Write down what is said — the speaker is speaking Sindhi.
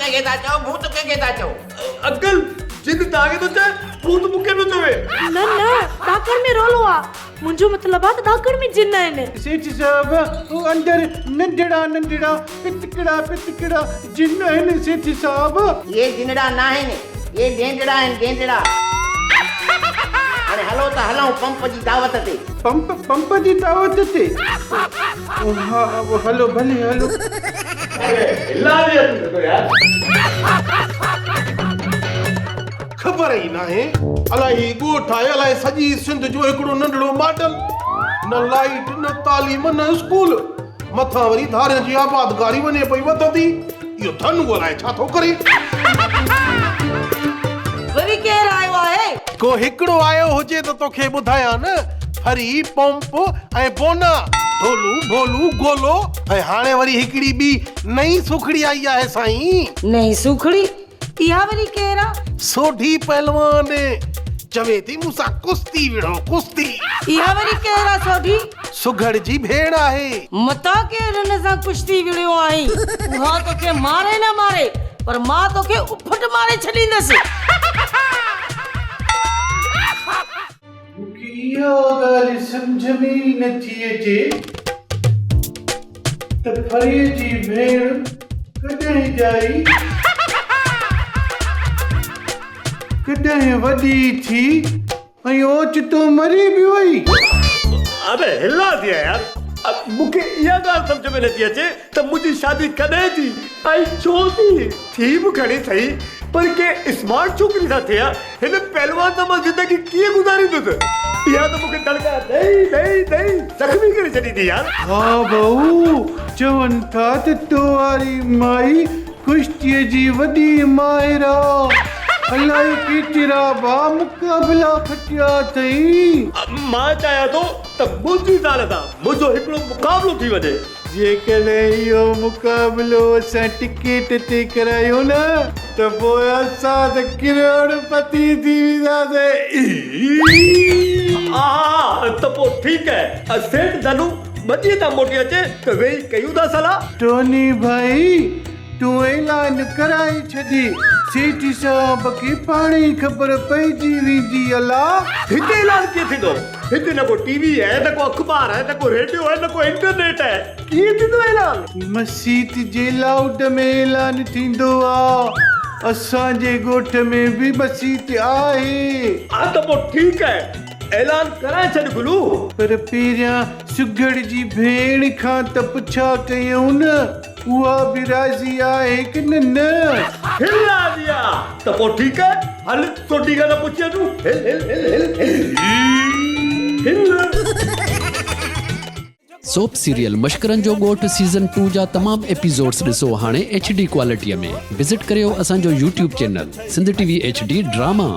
ڪنهن کي ٿا چئو، ڀوت ڪنهن کي ٿا چئو؟ انڪل، جن توهان کي ٿو چئي، ڀوت مون کي ٿو چوي. نه نه، ڏاڪڻ ۾ رولو آ. منهنجو مطلب آ ته ڏاڪڻ ۾ جن آهن. سيٺ صاحب، هو اندر ننڍڙا ننڍڙا پتڪڙا پتڪڙا جن آهن سيٺ صاحب. اهي جنڙا ناهن، اهي ڊينڊڙا آهن ڊينڊڙا. هاڻي هلو ته هلون پمپ جي دعوت تي. پمپ پمپ جي دعوت تي؟ ها هلو ڀلي هلو. اري هلا به اچي ٿو يار. خبر ئي ناهي الائي هي ڳوٺ آهي الائي سڄي سنڌ جو هڪڙو ننڍڙو ماڊل. نه لائيٽ نه تعليم نه اسڪول. مٿان وري ڌارين جي آبادگاري وڃي پئي وڌندي. اهو ڌنو الائي ڇا ٿو ڪري. وري ڪير آيو آهي؟ ڪو هڪڙو آيو هجي ته توکي ٻڌايان نه. ڦري، پمپ ۽ بونا، ڍولو، ڀولو، گولو ۽ هاڻي وري هڪڙي ٻي نئين سوکڙي آئي آهي سائين. نئين سوکڙي؟ اها وري ڪير آ؟ سوڍي پهلوان چوي ٿي مون سان ڪشتي وڙهو ڪشتي. اها وري ڪير آ سوڍي؟ سگهڙ جي ڀيڻ آهي. متان ڪير هن سان ڪشتي وڙهيو آهين. اها توکي ماري نه ماري پر مان توکي اڦٽ ماري ڇڏيندس. مون کي اها ڳالهه سمجهه ۾ ئي نه ٿي اچي ته ڦريء جي ڀيڻ ڪڏهن ڄائي، ڪڏهن وڏي ٿي ۽ اوچتو مري به وئي. ابي هلا ٿي يار، مون کي اها ڳالهه سمجهه ۾ نٿي اچي ته منهنجي شادي ڪڏهن ٿي ۽ ڇو ٿي؟ ٿي به کڻي سهي پر ڪنهن اسمارٽ ڇوڪري سان ٿئي ها، هن پهلوان سان مان زندگي ڪيئن گذاريندس؟ اها ته مون کي دڙڪا ڏئي ڏئي ڏئي زخمي ڪري ڇڏيندي يار. ها ڀائو، چون ٿا ته تو واري مائي ڪشتيء جي وڏي ماهر آ. الائي ڪيترا با مقابلا کٽيا اٿئي. مان چاهيان ٿو ته منهنجي زال سان منهنجو هڪڙو مقابلو ٿي وڃي. جيڪڏهن اهو مقابلو اسان ٽڪيٽ تي ڪرايون نه ته پوء اسان ته ڪروڙ پتي ٿي وينداسين. ها ته پوء ٺيڪ آهي سيٺ ڌنو ٻنيء تان موٽي اچي ته ويهي ڪيون ٿا صلاح. ٽوني ڀائي تون اعلان ڪرائي ڇڏي، سيٺ صاحب کي پاڻهي خبر پئجي ويندي الا. هتي اعلان ڪيئن ٿيندو؟ هتي نه ڪو ٽي وي آهي، نه ڪو اخبار آهي، نه ڪو ريڊيو آهي، نه ڪو انٽرنيٽ آهي. ڪيئن ٿيندو اعلان؟ مسيت جي لائوڊ ۾ اعلان ٿيندو آ. اسان جي ڳوٺ ۾ به مسيت آهي. ها ته پوء ٺيڪ آهي، اعلان ڪرائي ڇڏ گلو. پر پهريان سگهڙ جي ڀيڻ کان ته پڇا ڪيون نه. اها به راضي آهي ڪه نه نه؟ هل راضي آ ته پوء ٺيڪ آهي، هل سوڍي کان ته پڇي اچون. هل هل هل هل هل هل. سوپ سيريل مشڪرن جو ڳوٺ سيزن ٽو جا تمام ايپيسوڊس ڏسو هاڻي ايڇ ڊي ڪوالٽي ۾ وزٽ ڪريو اسان جو YouTube channel Sindh T V H D drama.